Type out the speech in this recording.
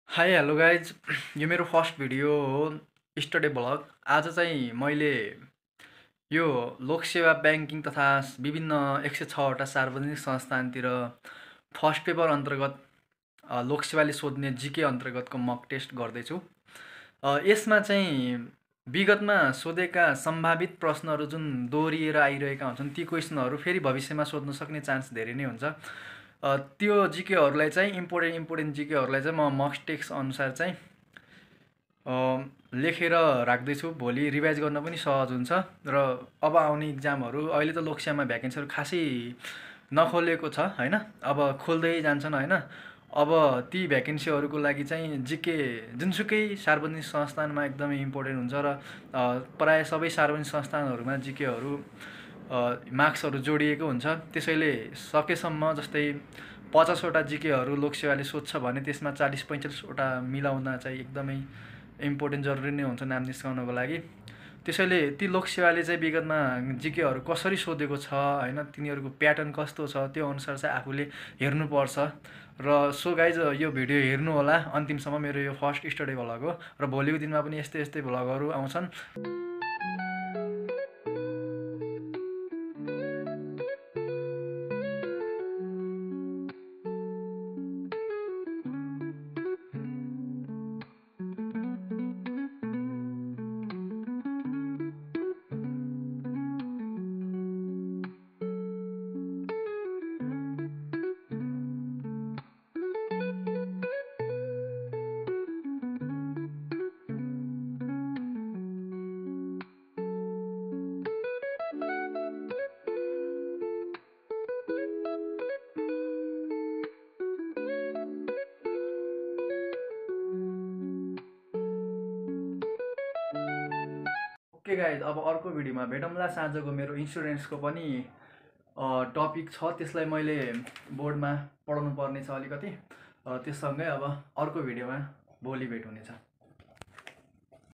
Hi hello guys. यो मेरो first video हो, स्टडी ब्लग। आज चाहिँ मैले यो लोकसेवा ब्याङ्किङ तथा विभिन्न 106वटा सार्वजनिक संस्थानतिर फर्स्ट पेपर अन्तर्गत लोकसेवाले सोध्ने जिके अन्तर्गतको मक टेस्ट गर्दैछु। यसमा चाहिँ विगतमा सोधेका सम्भावित प्रश्नहरू जुन दोहोरिएर आइरहेका हुन्छन् ती क्वेसनहरू फेरि भविष्यमा सोध्न सक्ने चान्स धेरै नै हुन्छ। त्यो जिकेहरूलाई चाहिँ इम्पोर्टेन्ट जिकेहरूलाई चाहिँ म मक टेस्ट अनुसार चाहिँ लेखेर राख्दैछु। भोलि रिभाइज गर्न पनि सहज हुन्छ र अब आउने इक्जामहरू अहिले त लोकसेवामा भ्याकेन्सीहरू खासै नखोलेको छ होइन, अब खोल्दै जान्छन् होइन। अब ती भ्याकेन्सीहरूको लागि चाहिँ जिके जुनसुकै सार्वजनिक संस्थानमा एकदमै इम्पोर्टेन्ट हुन्छ र प्रायः सबै सार्वजनिक संस्थानहरूमा जिकेहरू मार्क्सहरू जोडिएको हुन्छ। त्यसैले सकेसम्म जस्तै 50वटा जिकेहरू लोकसेवाले सोध्छ भने त्यसमा 40-45वटा मिलाउन चाहिँ एकदमै इम्पोर्टेन्ट जरुरी नै हुन्छ नाम निस्काउनको लागि। त्यसैले ती लोकसेवाले चाहिँ विगतमा जिकेहरू कसरी सोधेको छ होइन, तिनीहरूको प्याटर्न कस्तो छ त्यो अनुसार चाहिँ आफूले हेर्नुपर्छ। र सो गाइज यो भिडियो हेर्नु होला अन्तिमसम्म। मेरो यो फर्स्ट स्टडी भ्लग हो र भोलिको दिनमा पनि यस्तै यस्तै भ्लगहरू आउँछन्। ओके गाइज, अब अर्को भिडियोमा भेटौँला। साँझको मेरो इन्सुरेन्सको पनि टपिक छ, त्यसलाई मैले बोर्डमा पढाउनु पर्ने छ अलिकति। त्यससँगै अब अर्को भिडियोमा भोलि भेट हुनेछ।